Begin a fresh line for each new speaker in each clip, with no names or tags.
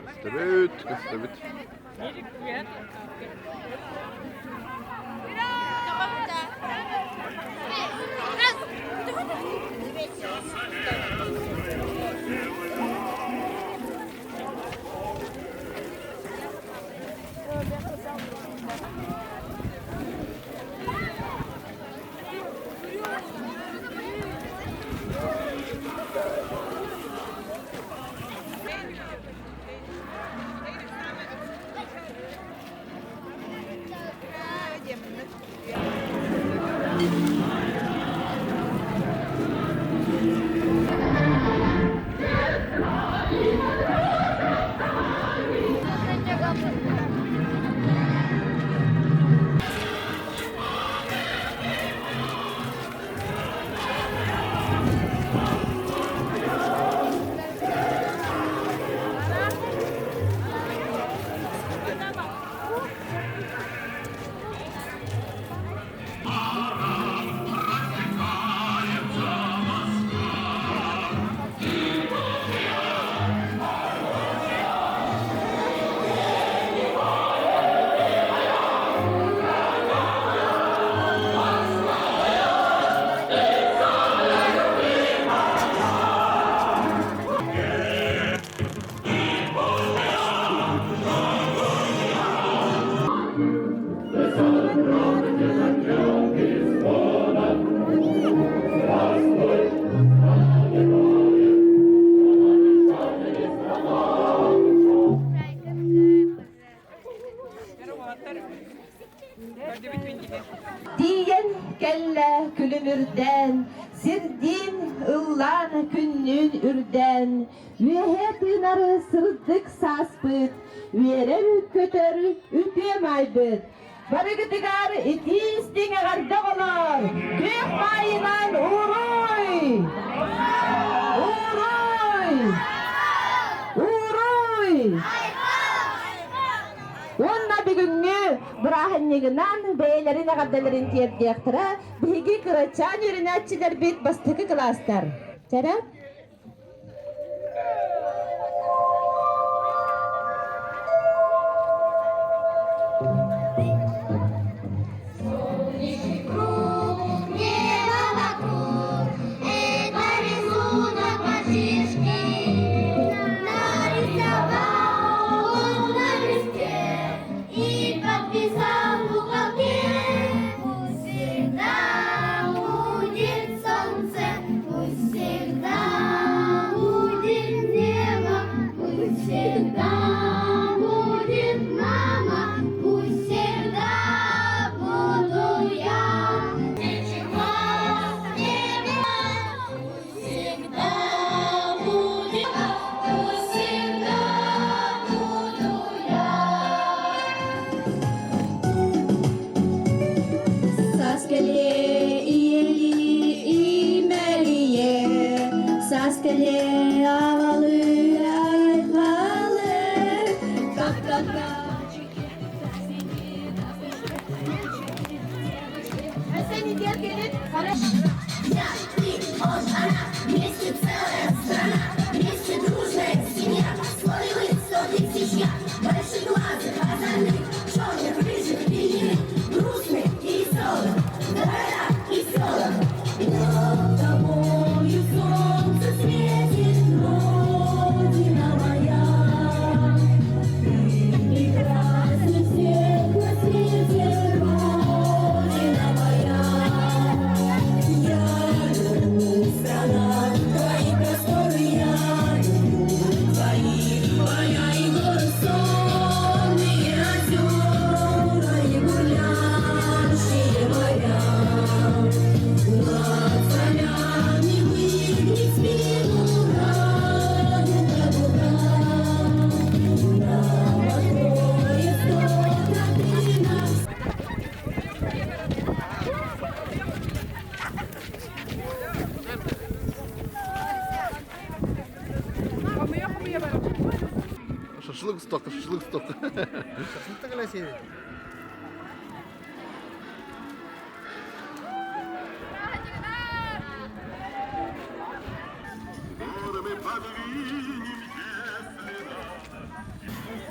Көстөбүт, көстөбүт.
Тиийэн кэллэ күлүмүрдээн, сирдиин ыллаан күннүүн үрдээн, үөһэ тыынар сырдык сааспыт, үөрэр-көтөр үтүө маайбыт. Барыгытыгар итии истиҥ эҕэрдэ оҕолор! Күөх маайынан ууруй! Ууруй! Ууруй! Уонна бүгүҥҥү бырааһынньыгынан бэйэлэрин эҕэрдэлэрин тиэрдиэхтэрэ биһиги кырачаан үөрэнээччилэрбит бастакы кылаастар. Чэрэ?
Небо вокруг, это рисунок мальчишки. Нарисовал он на листе и подписал в уголке. Пусть всегда будет солнце, пусть всегда.
Саас кэлиэ аҕалыы айхалы Тапталга
Я, ты, он, она, вместе целая страна, вместе дружная семья, словили 100 тысяч я, большеглазых, озорных, черных, рыжих, ленивых, грустных и веселых, в городах и селах. Над тобою солнце светит, Родина моя. Ты прекрасней всех на свете, Родина моя. Я люблю, страна, твои просторы, я люблю твои поля и горы, сонные озера и бурлящие моря. Над полями выгнет спину радуга буга. Нам откроет сто тропинок.
Шашлык столько, шашлык столько.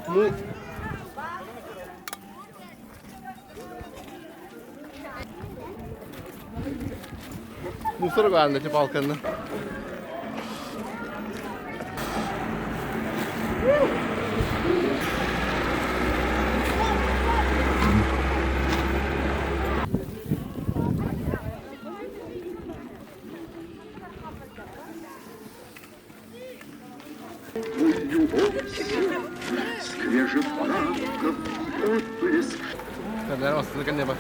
Ну, Мусор баар эти палканы.
Скрежет танков, отблеск
Наверное, небо.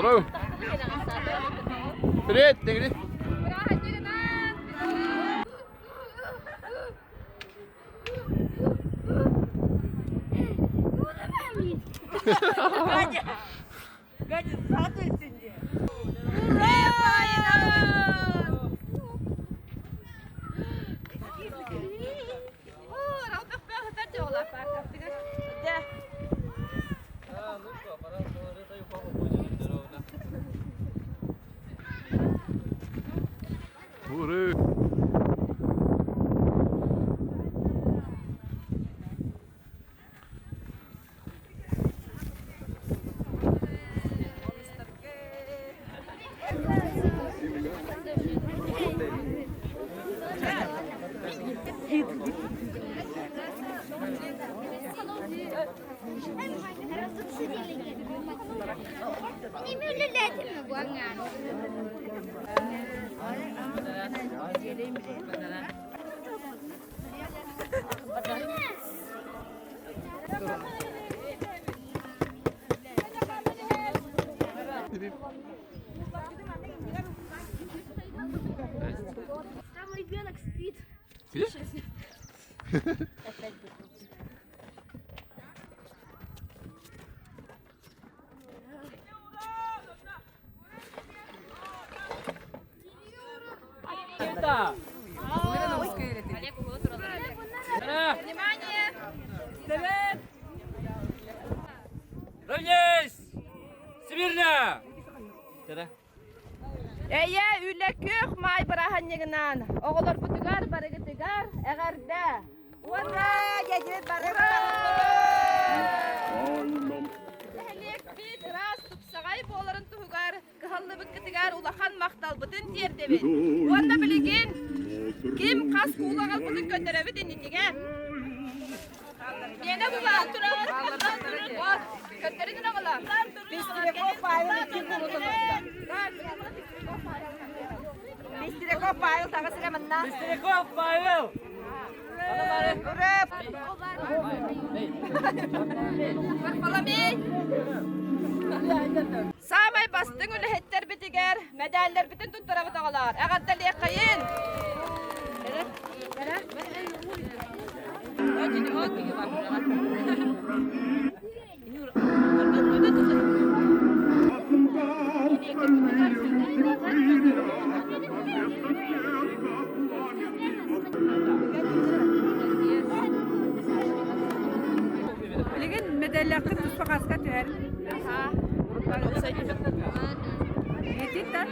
Здорово. Привет, ты где?
Гадя, задуйся мне.
Ура!
Там ребенок спит.
Видишь?
Внимание!
Равняйсь! Смирно!
Эйэ, үлэ күөх маай бырааһынньыгынан, оҕолорбутугар барыгытыгар эҕэрдэ! Ура! Ура! Нэһилиэкпит ыраас тупсаҕай буоларын туһугар кыһаллыбыккытыгар улахан махталбытын тиэрдэбит. Уонна билигин ким хас куулу аҕалбытын көрдөрөбүт инникигэ. Миэнэ булаан турар. Көрдөрүн аҕала. Пестряков Павел таҕыс эрэ манна.
Пестряков Павел!
Ура! Варфоломей! Саамай бастыҥ үлэһиттэрбитигэр мэдээллэрбитин туттарабыт оҕолоор. Эҕэрдэлиэххэйин!
Билигин медаллаахтар туспа хаска түһэр. Ити та.